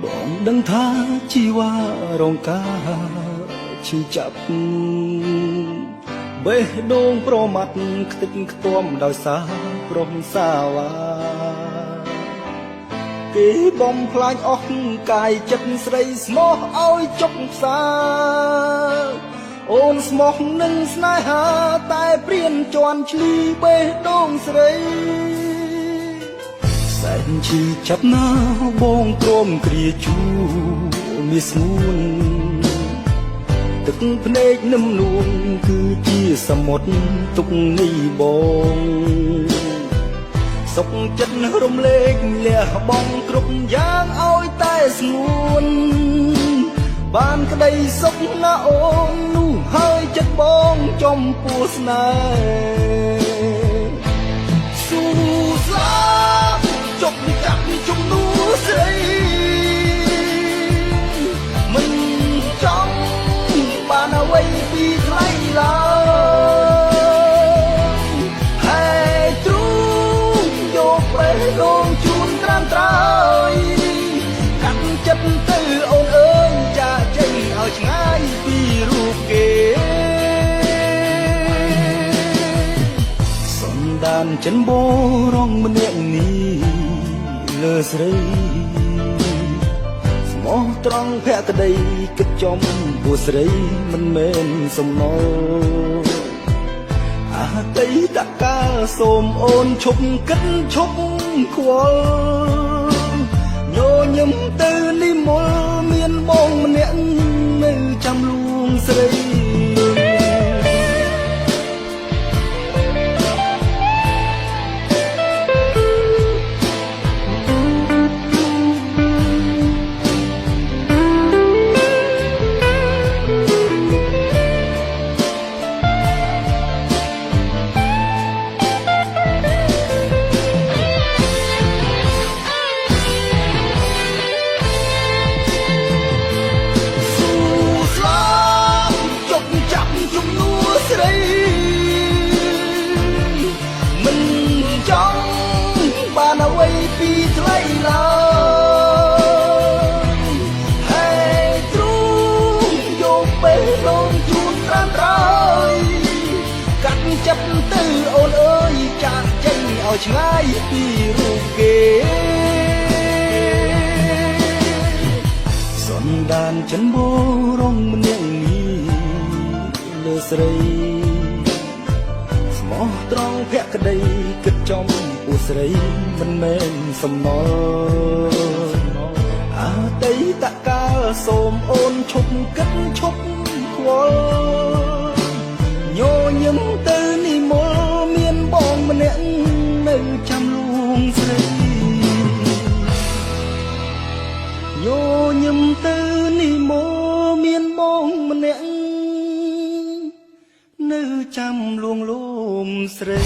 បងដឹងថាជីវ៉ារងការឈឺចាប់បេះដូងប្រមាត់ខ្ទេចខ្ទាំដោយសារព្រំសាវ៉ាគេបំផ្លាញអស់កាយចិត្តស្រីស្មោះឲ្យចុកផ្សាអូនស្មោះនឹងស្នេហាតែព្រៀនជន់ឈ្លីបេះដូងស្រីសែនឈឺចាប់ណាបងក្រមគ្រាជូមានស្ងួនទឹកភ្នែកនឹមនួងគឺជាសមុទ្រទុកនេះបងសុខចិត្តរំលែកលះបង់គ្រប់យ៉ាងឲ្យតែស្ងួនបានក្តីសុខណាអូននោះហើយចិត្តបងចំពោះស្នេហ៍ស៊ូស្លាប់ចុកចាប់ជំនួស្រីមិនចង់បានអ្វីពីថ្លៃឡើយហេទ្រូងយកបេះដូងជូនត្រាំត្រើយកាត់ចិត្តទៅអូនអើយចាកចេញឲ្យឆ្ងាយពីរូបគេសន្តានចិនបរងម្នាក់នេះលើស្រីស្មោះត្រង់ភក្តីគិតចំពោះស្រីមិនមែនសំណល់អតីតកាលសូមអូនឈប់គិតឈប់ខ្វល់ញញឹមទៅនិមលមានបងម្នាក់នៅចាំលួងស្រីពីថ្លៃឡើយហេទ្រូងយកបេះដូងជូនត្រាំត្រើយកាត់ចិត្តទៅអូនអើយចាកចេញឲ្យឆ្ងាយពីរូបគេសន្តានចិនបរងម្នាក់នេះលើស្រីស្មោះត្រង់ភក្តីគិតចំពោះស្រីមិនមែនសំណល់អតីតកាលសូមអូនឈប់គិតឈប់ខ្វល់ញញឹមទៅនិមលមានបងម្នាក់នៅចាំលួងស្រីញញឹមទៅនិមលមានបងម្នាក់នៅចាំលួងលោមស្រី